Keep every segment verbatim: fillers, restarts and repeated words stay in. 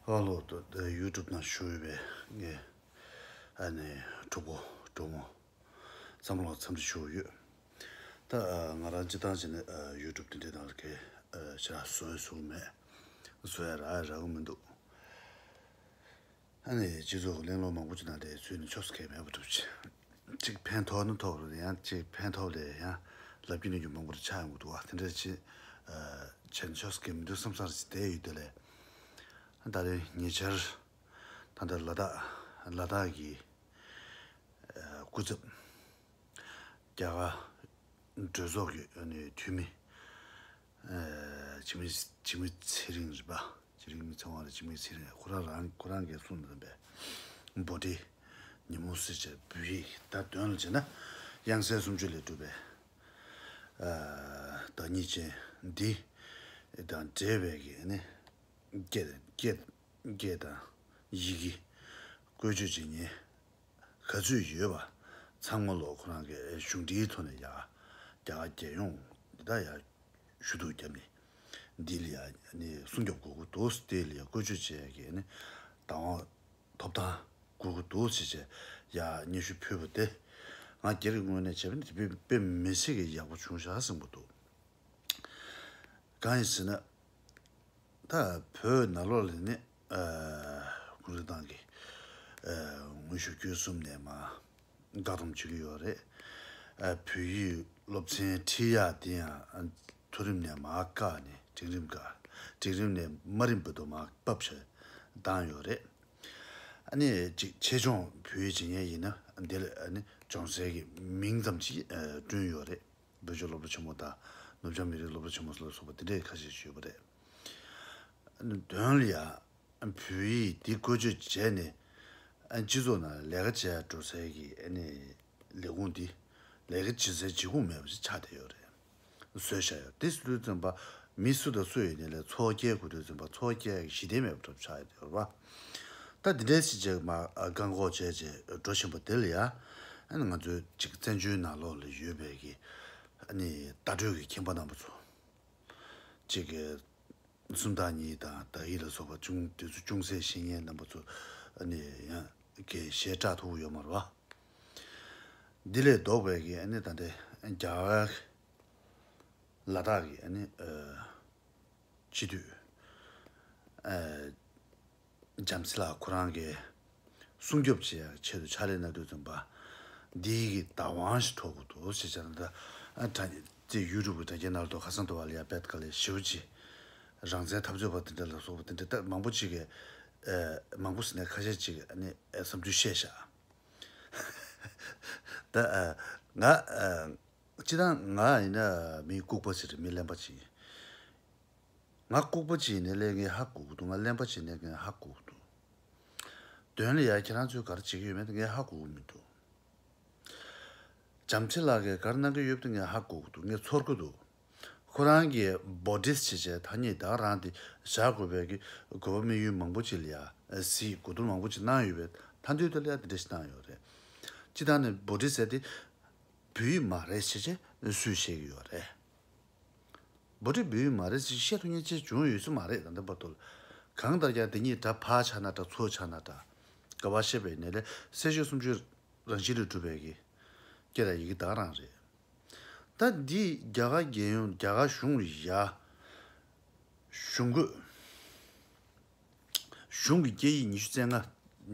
ཧ་ལོ། ད་ཡུ་ཊུབ་ནང་བཞུགས་ཡོད་པའི་ངའི་ཨ་ནི་གྲོགས་པོ་གྲོགས་མོ་ཚང་མ་ལ་འཚམས་འདྲི་ཞུ་གི་ཡོད། ད་ང་རང་སྤྱིར་བཏང་བྱས་ན་ཡུ་ཊུབ་དེ་འདྲའི་ནང་ལ་གའི་ཞེ་དྲག་བཟོ་ཡ་བཟོ་གི་མེད། བཟོ་ཡ་རག་ཡ་རག་གི་མི་འདུག་ཨ་ནི་སྤྱི་ཚོགས་ཀྱི་གླེང་སློང་མང་པོ་ཅིག་ནང་དེ་ཚུད་ནས་ཆོག་ས་གང་ཡང་མེད་པ་འདྲ་པོ་ཅིག་ཅིག་ཕན་ཐོགས་ན་ཐོགས་རེད། ཡང་ཅིག་ཕན་ཐོགས་ལས་ཡང་ལབ་རྒྱུ་ནི་རྒྱུ་མང་པོ་རེ་ཆགས་ཡོང་གི་འདུག་བ། དེ་འདྲ་ཅིག་བྱས་ན་ཆོག་ས་གང་མི་འདུག་བསམ་བསམ་ཞིག་བསྡད་ཡོད། དེ་ལས་ད་རེས་ཉེ་ཆར་ད་ལྟ་ལ་དྭགས་ལ་དྭགས་ཀྱི་སྐུ་ཚབ་རྒྱ་གར་གྲོས་ཚོགས་ཀྱི་ཨ་ནི་འཐུས་མི། ཨ་འཇིགས་མེད་འཇིགས་མེད་ཚེ་རིང་རེད་པ། འཇིགས་མེད་ཚེ་དབང་རེད། འཇིགས་མེད་ཚེ་རིང་ཁོ་རང་རང་ཁོ་རང་གིས་གསུངས་ནས་བསྡད་པའི་བྷོ་ཊི་ཉིན་མོ་ཟེར་བྱས་བོད་ཡིག་ད་དོན་ལ་བྱས་ན་དབྱངས་གསལ་སུམ་ཅུ་ལས་གྲུབ་པའི་ཨ་བདག་ཉིད་ཅན་འདི་དང་འབྲེལ་བའི་གི་ཨ་ནི་སྐད་སྐད་སྐད་དང་ཡི་གེ་བཀོལ་སྤྱོད་བྱེད་མཁན་ག་ཚོད་ཡོད་པ་ཚང་མ་ལོ་ཁོ་རང་གི་གཞུང་འབྲེལ་ཐོག་ནས་ཡ་རྒྱ་གར་རྒྱལ་ཡོངས་འདི་དག་ཡ་ཞུ་གཏུག་བརྒྱབ་ནས་འདི་ལ་ཡ་ནི་སྲུང་སྐྱོབ་དགོས་ཀྱི་འདུག་དེ་ལ་ཡ་བཀོལ་སྤྱོད་བྱེད་ཡ་གི་ནི་བདག་དབང་ཐོབ་ཐང་དགོས་ཀྱི་འདུག་ཟེར་བྱས་ཡ་སྙན་ཞུ་ཕུལ་བ་དེ་ང་སྒེར་གྱི་ངོས་ནས་བྱས་པ་ནི་དེ་དཔེ་དཔེ་མི་སྲིད་ཀྱི་ཡག་པོ་བྱུང་ཤག་བསམ་གྱི་འདུག་གང་ཡིན་ཟེར་ན། ད་བོད་ནང་ལོགས་ལ་ནི་ཨ་གུང་ཁྲན་ཏང་གི་ཨ་དངོས་ཤུགས་བརྒྱུད་གསུམ་ནས་མར་བཀག་སྡོམ་བྱེད་ཀྱི་ཡོད་རེད། ཨ་བོད་ཡིག་སློབ་ཚན་ཁྲིད་ཡག་དེ་ཡང་མཐོ་རིམ་ནས་མར་བཀག་ནས་འབྲིང་རིམ་བཀག་འབྲིང་རིམ་ནས་དམའ་རིམ་བར་དུ་མར་ཕབ་བྱས་བཏང་ཡོད་རེད། ཨ་ནི་ཅིག་ཆེད་སྦྱོང་བོད་ཡིག་བྱེད་མཁན་ཡིན་ན་འདི་ལ་ཨ་ནི་སྦྱོང་སའི་གི་མིང་ཙམ་ཅིག་ཨ་བསྐྲུན་ཡོད་རེད། བོད་ལྗོངས་སློབ་གྲྭ་ཆེན་མོ་དང་ནུབ་བྱང་མི་རིགས་སློབ་གྲྭ་ཆེན་མོ་ལ་སོགས་པ་དེ་འདྲའི་ཁ་ཤས་ཤིག་ཡོད་པ་རེད། དོན་ལ་ཡང་བོད་ཡིག་འདི་བཀོལ་སྤྱོད་བྱས་ནས་སྤྱི་ཚོགས་ནང་ལས་ཀ་བྱས་འགྲོ་སའི་གི་ཨ་ནི་ལས་ཁུངས་འདི་ལས་ཀ་བྱེད་སའི་བྱེད་ཁུངས་མེད་པ་ཞིག་ཆགས་བསྡད་ཡོད་རེད། བཟོས་བཞག་ཡོད། དེ་སུ་དུས་ཙམ་པ་མི་སུ་དང་སུ་ཡིན་ནའི་ལས་འཚོ་བ་སྐྱེལ་དགོས་དུས་ཙམ་པ་འཚོ་བ་སྐྱེལ་ཡག་གཞི་རྟེན་མེད་པ་འདྲ་པོ་ཆགས་ཡོད་རེད་བ། ད་འདི་འདྲའི་སྲིད་ཇུས་མ་བཀག་འགོག་བྱས་རྗེས་འགྲོ་བཞིན་པ་དེ་ལ་ཡ་ཨ་ནི་ང་ཚོའི་ཅིག་བཙན་བྱོལ་ནང་ལོགས་ལ་ཡོད་པའི་གི་ཨ་ནི་ལྟ་གྲུབ་ཀྱི་ཁྱིམ་པ་རྣམ་པ་ཚོ་ཅིག་གི་སུམ་རྟགས་གཉིས་དང་དག་ཡིག་ལ་སོགས་པ་ཅུང་དེ་ཚོ་ཅུང་ཟད་ཤེས་མཁན་རྣམ་པ་ཚོ་ཨ་ནི་ཡང་གི་ཞེ་དྲག་ཐུག་ཡོད་མ་རེད་བ། འདི་ལས་ལྡོག་པའི་གི་ཨ་ནི་ད་ལྟའི་རྒྱ་གར་ལ་དྭགས་ཀྱི་ཨ་ནི་ཨ་སྤྱི་འཐུས་ཨ་བྱམས་བརྩེ་ལགས་ཁོ་རང་གིས་སྲུང་སྐྱོབ་བྱེད་ཡག་ཆེད་དུ་ཕྱག་ལས་གནང་དུས་ཙམ་པ་འདིའི་གི་བདག་དབང་ཞིག་འཕྲོག་དགོས་འདུག་ཞེས་བྱས་ན། ད་ཨ་དྲ་དེ་ཡུ་ཊུབ་ཀྱི་དྲ་རྒྱའི་ནང་ལ་དུ་ཁ་སང་དུ་བ་ལ་ཡ་བེད་ཀ་ལས་ཞེ་པོ་ཅིག་རང་བཙན་འཐབ་རྩོད་པ་དེ་འདྲ་ལ་སོགས་པ་དེ་འདྲ་ད་མང་པོ་ཅིག་གིས་ཨ་མང་པོ་ཟེར་ནས་ཁ་ཤས་ཅིག་ཨ་ནི་ཨ་བསམ་ཚུལ་བཤད་བཞག་ད་ཨ་ང་ཨ་སྤྱིར་བཏང་ང་ཡིན་ན་མི་ལྐུགས་པ་ཞིག་རེད། མི་གླེན་པ་ཅིག་ཡིན། ང་ལྐུགས་པ་ཅིག་ཡིན་ནའི་ལས་ངས་ཧ་གོ་གི་འདུག་ང་གླེན་པ་ཅིག་ཡིན་ནའི་ངས་ཧ་གོ་གི་འདུག་དོན་ལ་ཡ་ཁྱེད་རང་ཚོས་ག་རེ་བྱེད་ཀྱི་ཡོད་མེད་དེ་ངས་ཧ་གོ་གི་མི་འདུག་བྱམས་བརྩེ་ལགས་ཀྱིས་ག་རེ་གནང་གི་ཡོད་དེ་ངས་ཧ་གོ་གི་འདུག་ངས་ཚོར་གི་འདུག་ཁོ་རང་གིས་བྷོ་ཊིསི་ཊི་བྱས་བྱས་ཐ་སྙད་ད་རང་དེ་བཞག་དགོས་པའི་གི་དགོས་པ་དམིགས་ཡུལ་མང་པོ་ཅིག་ལ་ཡ་གཟིགས་གོ་བསྡུར་མང་པོ་ཅིག་གནང་ཡོད་པའི་མཐའ་མཇུག་ཏུ་ལ་ཡ་དེ་འདྲ་ཞིག་གནང་ཡོད་རེད། སྤྱིར་བཏང་ནས་བྷོ་ཊིསི་ཊི་ཟེར་དེ་བོད་ཡིག་མ་རེད་ཟེར་བྱས་སུས་བཤད་ཀྱི་ཡོད་རེད། བྷོ་ཊི་བོད་ཡིག་མ་རེད་ཟེར་བཤད་ཐུབ་མཁན་ཅིག་བྱུང་ཡོད་ས་མ་རེད། ད་ལྟ་བར་དུ་ལ་གང་ལྟར་ཀྱང་དེ་ཉིད་སྒྲ་ཕར་ཆགས་ན་འདྲ་ཚུར་ཆགས་ན་འདྲ་ག་པར་བཤད་པ་ཡིན་ནའི་ལས་གསལ་བྱེད་སུམ་ཅུ་རང་བཞིན་ལས་གྲུབ་པའི་གི་སྐད་དང་ཡི་གེ་དག་རང་རེད། ད་འདི་རྒྱ་གར་རྒྱལ་ཡོངས་རྒྱ་གར་གཞུང་ལ་ཡ་གཞུང་སྒོས་གཞུང་གི་སྐད་ཡིག་ཉི་ཤུ་རྩ་ལྔ།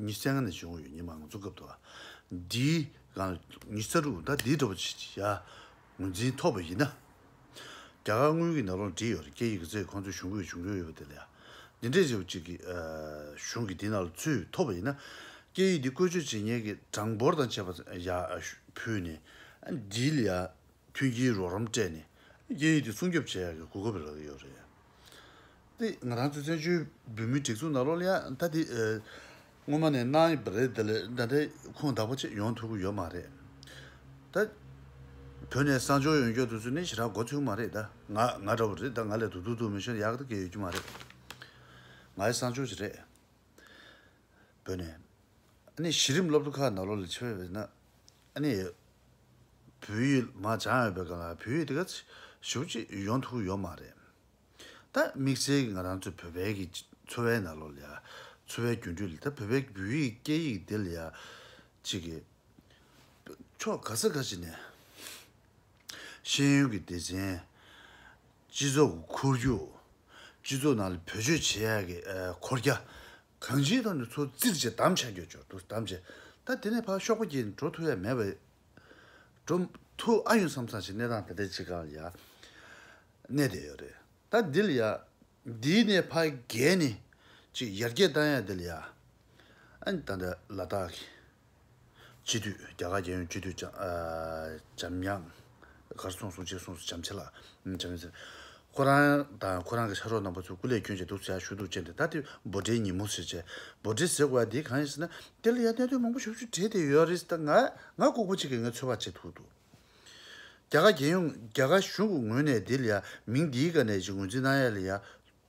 ཉི་ཤུ་རྩ་ལྔ་ནས་བྱུང་ཡོད། ཉི་མ་ང་ཚོ་སྐབས་དུ་བ། འདིའི་སྒང་ཉི་ཤུ་རྩ་དྲུག་ད་འདིའི་འདྲ་པོ་ཅིག་ཡ་ངོས་འཛིན་ཐོབ་པ་ཡིན་ན། རྒྱ་གར་དངུལ་གྱི་ནང་ལོགས་བྲིས་ཡོད་རེད། སྐད་ཡིག་གི་རྩེ་ཁོང་ཚོའི་གཞུང་གི་གཞུང་ལུགས་ཡོད་པ་དེ་ལ་ཡ། འདི་འདྲས་ཅིག་ཅིག་གི་གཞུང་གི་འདི་ནང་ལ་ཚུད་ཐོབ་པ་ཡིན་ན། སྐད་ཡིག་འདི་བཀོལ་སྤྱོད་བྱེད་མཁན་གྱི་གྲངས་འབོར་དང་བཅས་པ་ཡ་ཕུལ་ནས་འདི་ལ་ཡ། མཐུན་རྐྱེན་རོགས་རམ་སྤྲད་ནས་སྐད་ཡིག་དེ་སྲུང་སྐྱོབ་བྱེད་ཡག་གི་གོ་སྐབས་ལབ་ཀྱི་ཡོད་རེད། དེ་ང་རང་ཚོ་བཙན་བྱོལ་བོད་མིའི་སྒྲིག་འཛུགས་ནང་ལོགས་ལ་ཡང་ད་དེ་ཨ་སྔོན་མ་ནས་གནང་ཡོད་པ་རེད། དེ་ལས་ད་ལྟའི་ཁུངས་དག་པོ་ཅིག་ཡོང་ཐུབ་ཀྱི་ཡོད་མ་རེད། ད་བོད་ནས་གསང་སྦྱོང་ཡོང་རྒྱུ་དེ་ཚོ་ནི་ཞེ་དྲག་མགོ་ཚོད་མ་རེད། ད་ང་ང་འདྲ་བོ་རེད། ད་ང་ལས་དུ་དུ་དུ་མི་ཤོར་ཡག་ད་གས་ཡོད་ཀྱི་མ་རེད། ང་ཡི་གསང་སྦྱོང་ཞིག་རེད། བོད་ནས། ཨ་ནི་གཞི་རིམ་སློབ་གྲྭ་ཁག་ནང་ལོགས་ལ་ཕྱིན་པ་ཡིན་ན། ཨ་ནི་བོད་ཡིག་མར་སྦྱངས་ཡོད་པའི་སྒང་ལ་བོད་ཡིག་དེ་ག་ཞེ་པོ་ཅིག་ཡོང་ཐུབ་ཀྱི་ཡོད་མ་རེད། ད་དམིགས་བསལ་གྱི་ང་རང་ཚོ་བོད་པའི་གི་ འཚོ་བའི་ནང་ལོགས་ལ་ཡ། འཚོ་བའི་རྒྱུ་འགྲུལ་ལ་ད་བོད་པའི་བོད་ཡིག་སྐད་ཡིག་འདི་ལ་ཡ། ཅིག་གི་ཕྱོགས་ག་ས་ག་ཅིག་ནས་ཤེས་ཡོན་གྱི་སྡེ་ཚན། སྤྱི་ཚོགས་ཀྱི་ཁོར་ཡུག་སྤྱི་ཚོགས་ནང་ལ་བེད་སྤྱོད་བྱེད་ཡག་གི་ཨ་འཁོར་རྒྱ། གང་ཅིའི་ཐོག་ནས་ཚུར་རྩིས་བྱས་བདམས་བྱ་རྒྱུ་ཅོག་ཏུ་བདམས་བྱས། ད་དེ་ནས་ཕར་གཤོག་པ་སྐྱེས་ནས་འགྲོ་ཐུབ་ཡ་མེད་པ། འགྲོ་ཐུབ་ཨ་ཡོང་བསམ་བསམ་ཞིག་གནས་སྟངས་དེ་འདྲ་ཅིག་སྒང་ལ་ཡ་གནས་བསྡད་ཡོད་རེད། ད་འདི་ལ་ཡ། འདིའི་ནས་ཕར་བརྒལ་ནས་ཅིག་ཡར་རྒྱས་བཏང་ཡ་འདི་ལ་ཡ། ཨ་ནི་ད་ལྟ་ལ་དྭགས་ཀྱི་སྤྱི་འཐུས། རྒྱ་གར་རྒྱལ་ཡོངས་སྤྱི་འཐུས་འཇམ་ཨ་འཇམ་དབྱངས། གར་སོང་སོང་ཅེས་སོང་སོང་འཇམ་ཆེ་ལགས། འཇམ་ཆེ། ཁོ་རང་དང་ཁོ་རང་གི་ཕྱག་རོགས་རྣམ་པ་ཚོ་སྐུ་ལས་བསྐྱོན་བྱས་འདུག་ཟེར་ཞུ་གཏུག་བྱས་འདུག་ད་དེ་འབོད་སྒྲའི་ཉིན་མོ་ཟེར་བྱས། འབོད་སྒྲ་ཟེར་དགོས་པ་འདི་གང་ཡིན་ཟེར་ན། དེ་ལ་ཡ་གནད་དོན་མང་པོ་ཞེ་པོ་ཅིག་འབྲེལ་བསྡད་ཡོད་རེད་ཟེར། ད་ང་ང་ལྐུགས་པ་ཅིག་གིས་ངས་ཚོད་དཔག་བྱེད་ཐུབ་འདུག་རྒྱ་གར་རྒྱལ་ཡོངས། རྒྱ་གར་གཞུང་གི་ངོས་ནས་འདི་ལ་ཡ་མིང་འདིའི་སྒང་ནས་ཅིག་ངོས་འཛིན་གནང་ཡ་ལ་ཡ་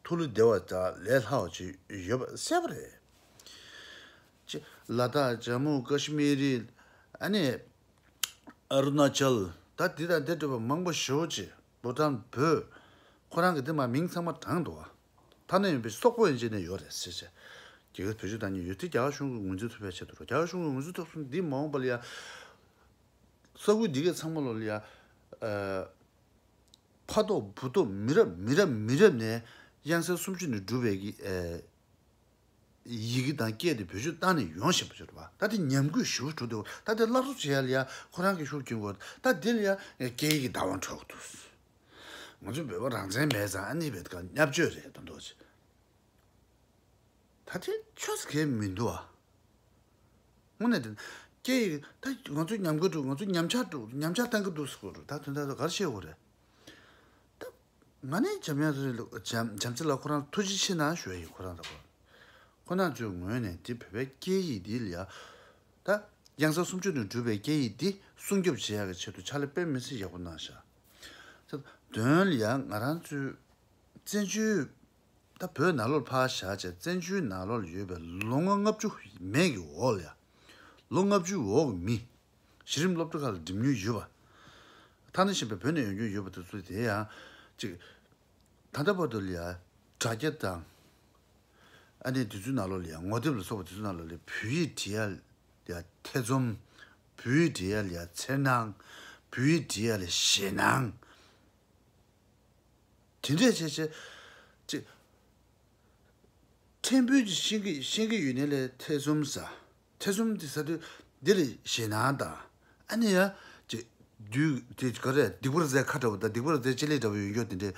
ཐུགས་བློ་བདེ་བ་དང་ལས་སླ་བ་ཅིག་ཡོད་པ་གསལ་པོ་རེད། ཅེས། ལ་དྭགས། ཇམ་མུ་ཀ་ཤི་མིར། ཨ་ནི་ཨ་རུ་ན་ཅལ། ད་འདི་དང་འདི་འདྲ་བ་མང་པོ་ཞེ་པོ་ཅིག་བྷུ་ཊཱན། བོད། ཁོ་རང་གི་འདི་མ་མིང་ཚང་མ་དྲངས་འདུག་བ། ཐ་ན་ཡིན་པའི་སོག་པོ་ཡན་ཆད་ནས་ཡོད་རེད་ཟེར་བྱས། རྒྱ་གར་བེད་སྤྱོད་བཏང་མཁན་ཡོད་དེ། རྒྱ་གར་གཞུང་གིས་ངོས་འཛིན་ཐུབ་པའི་ཆེད་དུ་རོ། རྒྱ་གར་གཞུང་གིས་ངོས་འཛིན་ཐུབ་སོང་། འདི་མ་འོངས་པ་ལ་ཡ། ས་ཁུལ་འདི་གའི་ཚང་མ་ལོ་ལ་ཡ། ཨ། ཕ་ཐོག་བུ་ཐོག་མི་རབས་མི་རབས་མི་རབས་ནས་དབྱངས་གསལ་སུམ་ཅུ་ནས་གྲུབ་པའི་གི་ཨ་ཡི་གེ་དང་སྐད་དེ་བེད་སྤྱོད་བཏང་ནས་ཡོང་བཞིན་པ་ཞིག་རེད་པ། ད་དེ་ཉམས་རྒུད་ཞེ་པོ་འགྲོ་འདུག་ད་དེ་སླར་གསོ་བྱེད་ཡ་ལ་ཡ་ཁོ་རང་གི་ཤུགས་རྐྱེན་དགོས། ད་དེ་ལ་ཡ་སྐད་ཡིག་གི་བདག་དབང་འཕྲོག་འདུག་ང་ཚོ་བོད་པ་རང་བཙན་མེད་ཙང་ཨ་ནི་བེད་ཀ་བརྙས་བཅོས་རེད་དོན་དག་ཅིག་ད་དེ་ཆོས་སུ་གལ་མི་འདུག་ཨ། དངོས་གནས་དེ་སྐད་ཡིག་ད་ང་ཚོ་ཉམས་རྒུད་འགྲོ། ང་ཚོ་ཉམས་ཆག་འགྲོ། ཉམས་ཆག་བཏང་གི་འདུག་ཟེར་གོ་རེད། ད་དོན་དག་ག་རེ་བཤད་དགོས་རེད། ད་ང་ནི་འཇམ་དབྱངས་ལགས། འཇམ་འཇམ་རྩེ་ལགས་ཁོ་རང་ཐུགས་རྗེ་ཆེ་གནང་ཞུ་ཡ་ཡིན། ཁོ་རང་ལ་ཁོ་ཁོ་རང་ཚོའི་ངོས་ནས་དེ་བོད་པའི་སྐད་ཡིག་འདི་ལ་ཡ། ད་དབྱངས་གསལ་སུམ་ཅུ་ནས་གྲུབ་པའི་སྐད་ཡིག་འདི་སྲུང་སྐྱོབ་བྱེད་ཡ་གི་ཆེད་དུ་ཕྱག་ལས་དཔེ་མི་སྲིད་ཡག་པོ་གནང་ཤག་ད་དོན་ལ་ཡ་ང་རང་ཚོའི་བཙན་བྱོལ། ད་བོད་ནང་ལོགས་ཕར་བཞག་བྱས་བཙན་བྱོལ་ནང་ལོགས་ལ་ཡོད་པའི་ལོ་ངོ་ལྔ་བཅུ་མན་གྱི་འོག་ལ་ཡ། ལོ་ལྔ་བཅུའི་འོག་གི་མི། གཞི་རིམ་སློབ་གྲྭ་ཁག་ལ་འགྲིམ་མྱོང་ཡོད་པ། ཐ་ན་གཞན་པའི་བོད་ནས་ཡོང་མྱོང་ཡོད་པ་དེ་ཚོ་དེ་ཡང་ཅིག་ད་ལྟ་བར་དུ་ལ་ཡ་དྲ་རྒྱ་དང་། ཨ་ནི་དེ་ཚོའི་ནང་ལོགས་ལ་ཡ་ངོ་དེབ་ལ་སོགས་པ་དེ་ཚོའི་ནང་ལོགས་ལ་བོད་ཡིག་འབྲི་ཡ་ལ་ཡ་ཐེ་ཚོམ། བོད་ཡིག་འབྲི་ཡ་ལ་ཡ་འཚེར་སྣང་། བོད་ཡིག་འབྲི་ཡ་ལ་ཞེད་སྣང་། དེ་འདྲས་བྱས་བྱས། ཅིག་ཕྲན་བུ་ཅིག་ཤེས་ཀྱི་ཤེས་ཀྱི་ཡོད་ནའི་ལས་ཐེ་ཚོམ་ཟ། ཐེ་ཚོམ་དེ་ཟ་དུས་འདི་ལ་ཞེད་སྣང་དང་། ཨ་ནི་ཡ། ཅིག་དུས་དེ་ག་རེ། སྡིག་པར་རྫས་ཁ་འདྲ་བོ་དང་སྡིག་པར་རྫས་ལྕེ་ལེ་འདྲ་བོ་ཡོད་མཁན་དེ་འདྲས།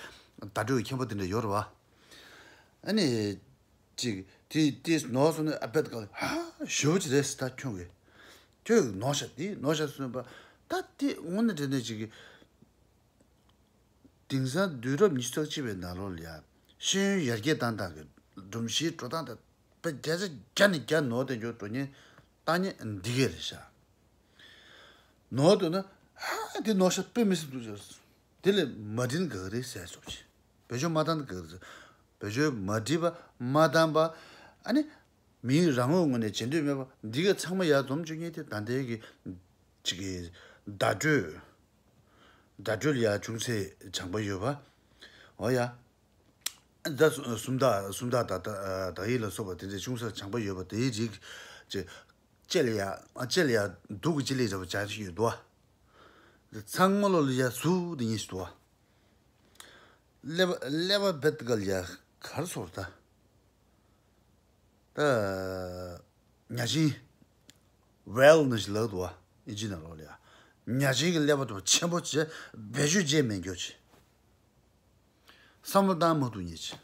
བརྡ་སྤྲོད་མཁན་པོ་དེ་འདྲས་ཡོད་རེད་བ། ཨ་ནི། ཅིག་དེ་དེ་ནོར་སོང་ན་ཨ་བད་ག་ཧ་ཞེ་པོ་ཅིག་རེད་ཟེར། ད་ཁྱོད་ཀྱིས་ཁྱོད་ཀྱིས་ནོར་ཤག་དེ་ནོར་ཤག་གསུངས་པ། ད་དེ་དངོས་གནས་དྲང་གནས་ཅིག་གི་དེང་སང་དུས་རབས་ཉི་ཤུ་རྩ་གཅིག་པའི་ནང་ལོགས་ལ་ཡ། ཤེས་ཡོན་ཡར་རྒྱས་བཏང་སྟངས་ཀྱི་སྒྲོམ་གཞིའི་འགྲོ་སྟངས་དེ་དཔེ་བརྒྱ་ཆ་བརྒྱ་ནས་བརྒྱ་ནོར་དེ་འགྱོ་འགྲོ་མཁན་ལྟ་མཁན་འདི་གས་རེད་ཤག་ནོར་འདུག་ན་ཧ་དེ་ནོར་ཤག་དཔེ་མི་སྲིད་འདུག་ཟེར། དེ་ལས་མ་འགྲིག་ག་རེ་ཟེར་སོང་ཞིག་བེད་སྤྱོད་མ་བཏང་ག་རེ་ཟེར། བེད་སྤྱོད་མ་འགྲིག་པ་མ་བཏང་པ། ཨ་ནི། མིའི་རང་ངོས་ངོས་ནས་བྱེད་འདོད་མེད་པ་འདི་ག་ཚང་མ་ཡར་འཛོམས་བཅུག་མཁན་དེ་ད་ལྟའི་གི་ཅིག་གི་བརྡ་སྤྲོད། བརྡ་སྤྲོད་ལ་ཡ་ཅུང་ཟད་སྦྱངས་པ་ཡོད་པ། འོ་ཡ། ད་སུམ་རྟགས་སུམ་རྟགས་དང་དག་ཡིག་ལ་སོགས་པ་དེ་འདྲའི་ཅུང་ཟད་སྦྱངས་པ་ཡོད་པ་དེའི་རིགས་ཅིག་ལྕེ་ལ་ཡ་ལྕེ་ལ་ཡ་དུག་གི་ལྕེ་ལེ་འདྲ་བོ་སྦྱར་གྱི་ཡོད་དོ། ཚང་མ་ལོ་ལ་ཡ་ཟུག་དེ་ཉིད་ཞིག་དོ། ཀླད་པ་ཀླད་པ་བེད་ག་ལ་ཡ་གར་སོར་ད། ད། ཉ་ཆེན། ཝེལ་ནི་ཞིག་ལབ་འདུག་བ། ཨིན་ཇི་ནང་ལོགས་ལ་ཡ། ཉ་ཆེན་གྱི་ཀླད་པ་དེ་ཆེན་པོ་བྱས་བེད་སྤྱོད་བྱས་མེད་འགྱོ་ཅིག་བསམ་བློ་བཏང་མ་ཐུབ་མཁན་ཅིག་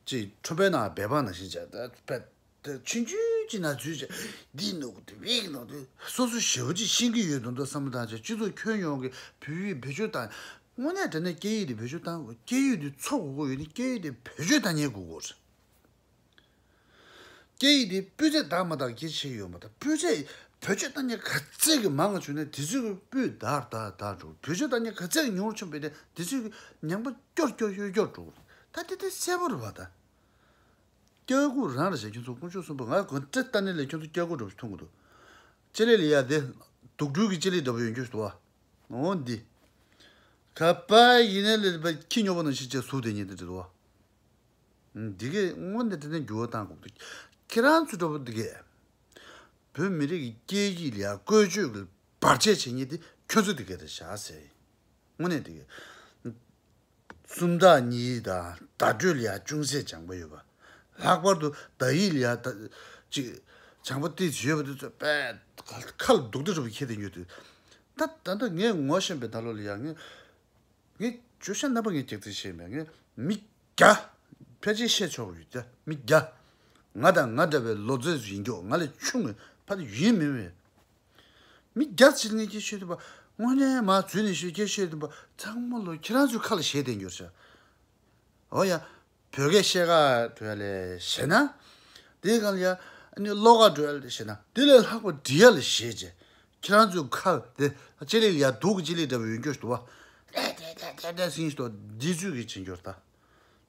ཅིག་ཁྲོན་པའི་ནང་སྦལ་པ་ནང་བཞིན་བྱས་ད་བེད། ད་ཆུང་ཆུང་ཅིག་ནང་འཛུལ་བྱས་འདི་ནོར་གི་འདུག་བེད་ནོར་འདུག་སོ་སོ་ཞེ་པོ་ཅིག་ཤེས་ཀྱི་ཡོད་མདོག་མདོག་བསམ་བློ་བཏང་བྱས་སྤྱི་ཚོགས་ཁྱོན་ཡོངས་ཀྱི་བོད་ཡིག་བེད་སྤྱོད་བཏང་། དངོས་གནས་དྲང་གནས་སྐད་ཡིག་འདི་བེད་སྤྱོད་བཏང་དགོས། སྐད་ཡིག་འདི་འཚོ་དགོས་ཀྱི་ཡོད་ན་སྐད་ཡིག་འདི་བེད་སྤྱོད་བཏང་ཉན་དགོས་ཀྱི་རེད། སྐད་ཡིག་འདི་སྤུས་ཚད་དག་མ་དག་གི་ཆེ་ཡོད་མ་རེད། སྤུས་ཚད་བེད་སྤྱོད་བཏང་མཁན་ག་ཚད་ཀྱི་མང་བ་བྱུང་ན་དེ་ཚོའི་གི་སྤུས་དག་དག་དག་འགྲོ། བེད་སྤྱོད་བཏང་མཁན་ག་ཚད་ཀྱི་ཉུང་རུ་བྱུང་བས་ན་དེ་ཚོའི་གི་ཉམས་པ་སྐྱོར་སྐྱོར་སྐྱོར་སྐྱོར་འགྲོ་གི་རེད། ད་དེ་དེ་གསལ་པོ་རེད་བ་ད། སྐྱག་ཁུ་རང་རེད་ཟེར། ཁྱོད་ཚོ་དཀོན་མཆོག་གསུམ་པོ་ང་གོན་ཏྲེ་ལྟ་ནི་ལས་ཁྱོད་ཚོ་སྐྱག་ཁུ་འགྲོ་མཐོང་གི་འདུག་ལྕེ་ལེ་ལ་ཡ་དེ་དུག་སྦྲུལ་གྱི་ལྕེ་ལེ་འདྲ་པོ་ཡོད་རྒྱུ་ཞིག་འདུག་བ། འོ་འདི། ག་པ་ཡིན་ན་ལས་པ་ཁྱི་ཉོ་བ་ནང་བཞིན་བྱས་ཟུག་དེ་ཉིད་དེ་འདྲ་འདུག་བ། འདི་གས་དངོས་གནས་དྲང་གནས་འགྱུར་བ་གཏང་དགོས་འདུག་ཁྱེད་རང་ཚོ་འདྲ་པོ་འདི་གས་བོད་མི་རིགས་ཀྱི་སྐད་ཡིག་ལ་ཡ་བཀོལ་སྤྱོད་ཀྱི་བར་ཆད་བྱེད་མཁན་དེ་ཁྱོད་ཚོ་འདི་གས་རེད་བཞག་ཟེར། དངོས་གནས་འདི་གས། སུམ་རྟགས་གཉིས་དང་བརྡ་སྤྲོད་ལ་ཡ་ཅུང་ཟད་སྦྱངས་པ་ཡོད་པ། ལྷག་པར་དུ་བརྡ་ཡིག་ལ་ཡ་ད་ཅིག་སྦྱངས་པ་ཏོག་ཙམ་ཡོད་པ་དེ་ཚོ་དཔེ་ཁ་ལ་སྡུག་ཏོ་རུ་ཁྱེར་དེ་ཡོད་དུས། ད་ད་ལྟ་ངས་ངོ་ཤེས་པའི་ད་ལོ་ལ་ཡ་ངས། ངས་བརྗོད་བྱ་རྣམ་པ་ངས་རྒྱག་རྩིས་བྱས་མེད། ངས་མི་བརྒྱ། ཕལ་ཆེར་བཤད་ཆོག་ཡོད་ད་མི་བརྒྱ། ང་དང་ང་འདྲ་བའི་ལོ་ཚོད་ཡིན་མགྱོགས། ང་ལས་ཆུང་བའི་ཕ་དེ་ཡིན་མིན་པའི་མི་བརྒྱ་ཕྱིར་ངས་སྐད་ཆ་བཤད་ཐུབ་པ། དངོས་གནས་མ་བརྫུས་ནས་ཤོད་སྐད་ཆ་བཤད་ཐུབ་པ་ཚང་མ་ལོ་ཁྱེད་རང་ཚོའི་ཁ་ལ་བཞེས་བསྡད་འགྱུར་ཤག་འོ་ཡ། བོད་སྐད་བཤད་ག་འགྲོ་ཡ་ལས་བཤད་ན། དེའི་སྒང་ལ་ཡ། ཨ་ནི་ཀློག་ག་འགྲོ་ཡ་ལས་བཤད་ན། དེ་ལས་ལྷག་པ་འབྲི་ཡ་ལ་བཤད་བྱས། ཁྱེད་རང་ཚོའི་ཁ་དེ་ལྕེ་ལེ་ལ་ཡ་དུག་གི་ལྕེ་ལེ་འདྲ་བོ་ཡོད་འགྱོ་ཞིག་འདུག་བ། ཏེ་ཏེ་ཏེ་ཏེ་ཏེ་ཟིན་ཞིག་འདུག་འདི་ཚོས་གི་བྱེད་འགྱོ་ད།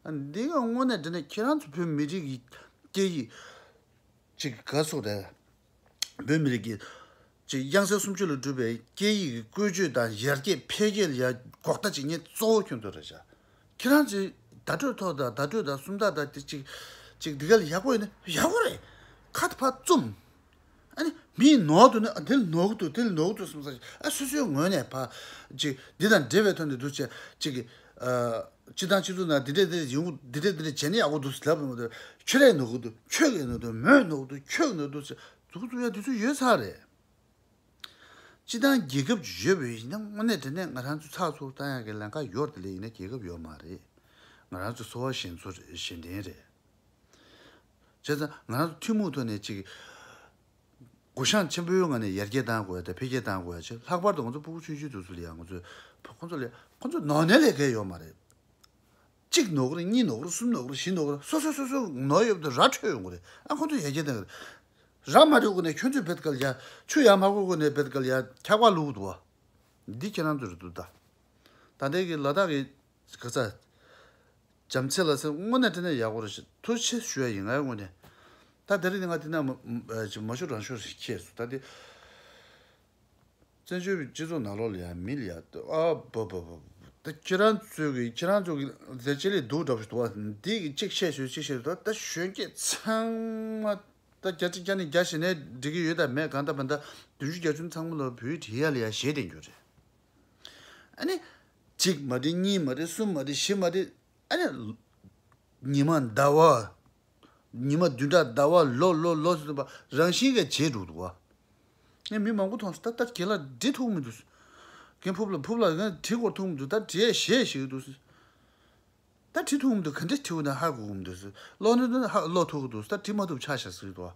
ཨ་འདི་ག་དངོས་གནས་དྲང་གནས་ཁྱེད་རང་ཚོ་བོད་མི་རིགས་ཀྱི་སྐད་ཡིག་ཅིག་ག་སོགས་རེད། བོད་མི་རིགས་ཀྱི་ཅིག་དབྱངས་གསལ་སུམ་ཅུ་ལ་གྲུབ་པའི་སྐད་ཡིག་གི་བཀོལ་སྤྱོད་དང་ཡར་རྒྱས་འཕེལ་རྒྱས་ལ་ཡ་འགོག་ཐབས་བྱེད་མཁན་གཙོ་བོ་ཁྱོད་ཚོ་རེད་ཤག་ཁྱེད་རང་ཚོས་བརྡ་སྤྲོད་ཐོག་དང་བརྡ་སྤྲོད་དང་སུམ་རྟགས་དང་དེ་ཅིག་ཅིག་འདི་ག་ལ་ཡག་པོ་ཡོད་ན་ཡག་པོ་རེད། ཁ་ད་ཕར་བཙུམ། ཨ་ནི་མིས་ནོར་འདུག་ན་ཨ་དེ་ལ་ནོར་གི་འདུག་དེ་ལ་ནོར་གི་འདུག་བསམ་ས་ཅིག་ཨ་སོ་སོའི་ངོས་ནས་ཕར་ཅིག་འདི་དང་འབྲེལ་བའི་ཐོག་ནས་འདུག་བྱས་ཅིག་གི་ཨ། སྤྱི་བཏང་སྤྱི་ཚོགས་ནང་འདི་འདྲས་འདི་འདྲས་ཡོང་འདི་འདྲས་འདི་འདྲས་བྱས་ན་ཡག་པོ་འདུག་ལབ་ཡོང་དུས་ཁྱོད་རས་ནོར་གི་འདུག་ཁྱོད་ཀྱིས་ནོར་འདུག་མོས་ནོར་གི་འདུག་ཁྱོད་ཀྱིས་ནོར་འདུག་ཟེར་མཛུབ་གུ་བཙུགས་ཡ་དེ་ཚོ་ཡོད་ཚར་རེད། སྤྱི་བཏང་རྒྱལ་ཁབ་ཅིག་ཡོད་པ་ཡིན་ན་དངོས་གནས་དྲང་གནས་ང་རང་ཚོ་ཚགས་ཚུད་བཏང་ཡག་གི་ལམ་ཁ་ཡོད་རེད། དེ་ལས་ཡིན་ན་རྒྱལ་ཁབ་ཡོད་མ་རེད། ང་རང་ཚོ་འཚོ་བ་ཞན་ཚོ་རེད། ཞན་ལྡན་རེད། བྱས་ཙང་ང་རང་ཚོ་ཐུན་མོང་ཐོག་ནས་ཅིག་སྒོ་བཤངས་ཆེན་པོའི་ངང་ནས་ཡར་རྒྱས་གཏང་དགོས་ཡ་དང་འཕེལ་རྒྱས་གཏང་དགོས་ཡ་ཆེ། ལྷག་པར་དུ་ང་ཚོ་སྤུ་གུ་ཆུང་ཆུང་དེ་ཚོ་ལ་ཡང་ང་ཚོས་ཁོང་ཚོ་ལ་ཁོང་ཚོ་ནོར་ནས་ལས་ཀ་ཡོད་མ་རེད། གཅིག་ནོར་གི་རེད། གཉིས་ནོར་གི་རེད། གསུམ་ནོར་གི་རེད། བཞི་ནོར་གི་རེད། སོ་སོ་སོ་སོ་ནོར་ཡོད་པ་དེ་ར་འཕྲོད་ཡོང་གི་རེད། ཨ་ཁོང་ཚོ་ཡར་རྒྱས་གཏང་གི་རེད། ར་མ་འཕྲོད་གོང་ནས་ཁྱོད་ཚོས་བེད་གལ་ཡ་ཆུ་ཡར་མ་བསྐོར་གོང་ནས་བེད་གལ་ཡ་འཁྱག་པ་བླུགས་འདུག་བ། འདི་ཁྱེད་རང་ཚོ་རེད་འདུག་ད། ད་ལྟའི་གི་ལ་དྭགས་ཀྱི་ག་ཚ། བྱམས་བརྩེ་ལགས་ཟེར། དངོས་གནས་དྲང་གནས་ཡག་པོ་རེད་ཤག་ཐུགས་རྗེ་ཆེ་ཞུ་ཡ་ཡིན། ང་ཡང་དངོས་གནས། ད་དེ་རིང་ནི་ང་འདི་ན་མ་ཅིག་མ་ཞུ་རང་ཞུ་ཞིག་ཁྱེད་སུ་ད་དེ། བཙན་བྱོལ་བའི་སྤྱི་ཚོགས་ནང་ལོགས་ལ་ཡང་མི་ལ་ཡ་ཨ་བ་བ་བ་ད་ཁྱེད་རང་ཚོས་གི་ཁྱེད་རང་ཚོ་གི་དེ་ཅི་ལས་སྡུག་འདྲ་པོ་ཞིག་འདུག་བ། འདི་གི་གཅིག་བཤད་ཞོར་གཅིག་བཤད་ཞོར་ད་གཞོན་སྐྱེས་ཚང་མ་ད་བརྒྱ་ཆ་བརྒྱ་ནས་བརྒྱ་ཞིག་ནས་འགྲིག་གི་ཡོད་ད་མེད་གང་ལྟར་མ་ད་བདུན་ཅུ་གྱ་བཅུ་ཚང་མ་ལ་བོད་ཡིག་བྲིས་ཡ་ལ་ཡ་ཞེད་དེ་འགྱུར་རེད། ཨ་ནི། གཅིག་མ་རེད། གཉིས་མ་རེད། གསུམ་མ་རེད། བཞི་མ་རེད། ཨ་ནི། ཉི་མ་ཟླ་བ། ཉི་མ་བདུན་ཕྲག་ཟླ་བ་ལོ་ལོ་ལོ་ཟེར་བ་རང་བཞིན་གྱིས་བྱེད་འགྲོ་འདུག་བ། ངས་མི་མང་པོ་མཐོང་སོང་། ད་ལྟ་རྒན་ལགས་འབྲི་ཐུབ་མི་འདུག་རྒན་ཕུབ་ལ་ཕུབ་ལ་ངས་བྲིས་སྐོར་ཐུབ་མི་འདུག་ད་བྲིས་ཞེས་ཞིག་འདུག་ད་བྲིས་ཐུབ་མི་འདུག་ག་འདྲ་བྲིས་འོ་ན་ཧ་གོ་གི་མི་འདུག་ཀློག་ནི་འདུག་ཧ་ཀློག་ཐུབ་གི་འདུག་ད་བྲིས་མ་ཐུབ་ཆགས་ཤག་ཟེར་གི་འདུག་བ།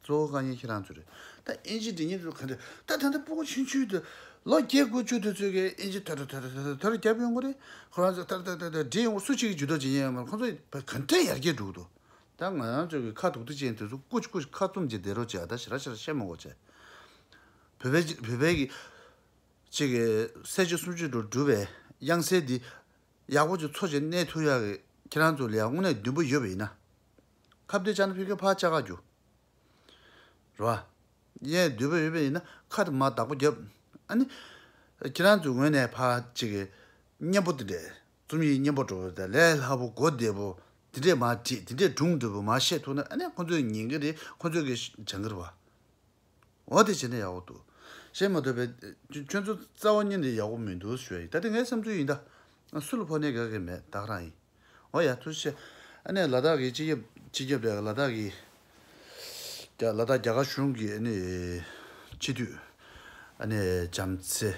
གཙོ་བོ་དཀའ་ངལ་ཁྱེད་རང་ཚོ་རེད། ད་ཨིན་ཇི་འབྲི་མཁན་ཚོ་ག་འདྲ། ད་ད་ལྟ་སྤུ་གུ་ཆུང་ཆུང་དུ་ལོ་བརྒྱད་དགུ་བཅུ་དུ་ཚོད་ཀྱི་ཨིན་ཇི་ཐོར་ཐོར་ཐོར་ཐོར་རྒྱབ་ཡོང་གི་རེད། ཁོ་རང་ཚོ་ཐར་ཐར་ཐར་ཐར་འབྲི་ཡོང་། སུ་གཅིག་གིས་ཇུས་གཏོགས་བྱེད་ཉན་ཡོད་མ་རེད། ཁོ་ཚོ་ག་འདྲ་ཡར་རྒྱས་འགྲོ་གི་འདུག་ད་ང་རང་ཚོ་གི་ཁ་དོག་ཏུ་ཅན་དེ་ཚོ་ཀུ་ཅི་ཀུ་ཅི་ཁ་བཙུམ་གྱི་བསྡད་རོགས་བྱེད། ཨ་ད་ཞེ་དྲག་ཞེ་དྲག་བཤད་མ་དགོས་བྱས། བོད་པའི་བོད་པའི་གི་གཅིག་གི་གསལ་བྱེད་སུམ་ཅུ་དུ་གྲུབ་པའི་དབྱངས་གསལ་འདི་ཡག་པོ་ཅིག་འཚོ་བྱེད་གནས་ཐུབ་ཡག་གི་ཁྱེད་རང་ཚོ་ལ་ཡང་དངོས་གནས་འདུན་པ་ཡོད་པ་ཡིན་ན། ཁ་བརྡའི་ཅ་ན་ཕི་ཀའི་ཕར་བཅར་ག་རྒྱུ། རེད་བ། ཡས་འདོད་པ་ཡོད་པ་ཡིན་ན་ཁ་དེ་མར་བདག་པོ་རྒྱབ། ཨ་ནི། ཁྱེད་རང་ཚོའི་ངོས་ནས་ཕར་ཅིག་གི་སྙན་པོ་དེ་འདྲས་རྩོམ་ཡིག་སྙན་པོ་འགྲོ་བ་དང་ལས་སླ་པོ་གོ་བདེ་པོ་དེ་འདྲས་མར་བྲིས་དེ་འདྲས་སྒྲུང་འདྲ་པོ་མར་བཤད་ཐུབ་ན་ཨ་ནི་ཁོང་ཚོས་ཉན་གི་རེད། ཁོང་ཚོས་གི་སྦྱང་གི་རེད་བ། འོ་དེ་བྱས་ན་ཡག་པོ་འདུག་བཤད་མ་ཐུབ་པའི་ཁྱོད་ཚོ་རྩ་བ་ཉིད་ནས་ཡག་པོ་མི་འདུག་ཞུ་ཡ་ཡིན། ད་དེ་ངའི་བསམ་ཚུལ་ཡིན་ད། སུ་ལ་ཕོག་ནས་དགའ་གི་མེད། ད་ག་རང་ཡིན། འོ་ཡ་ཐུགས་རྗེ་ཆེ། ཨ་ནི་ལ་དྭགས་ཀྱི་སྤྱི་ཁྱབ་སྤྱི་ཁྱབ་རེད། ལ་དྭགས་ཀྱི་རྒྱ་ལ་དྭགས་རྒྱ་གར་གཞུང་གི་ཨ་ནི་སྤྱི་འཐུས་ཨ་ནི་བྱམས་བརྩེ་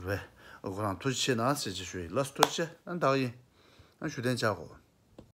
རེད། ཁོ་རང་ཐུགས་རྗེ་ཆེ་གནང་ཟེར་ཅིག་ཞུ་ཡིན། ལགས་སོ་ཐུགས་རྗེ་ཆེ། ཨ་ནི་ད་ག་ཡིན། ཨ་ཞུ་དན་ཆག་གོ།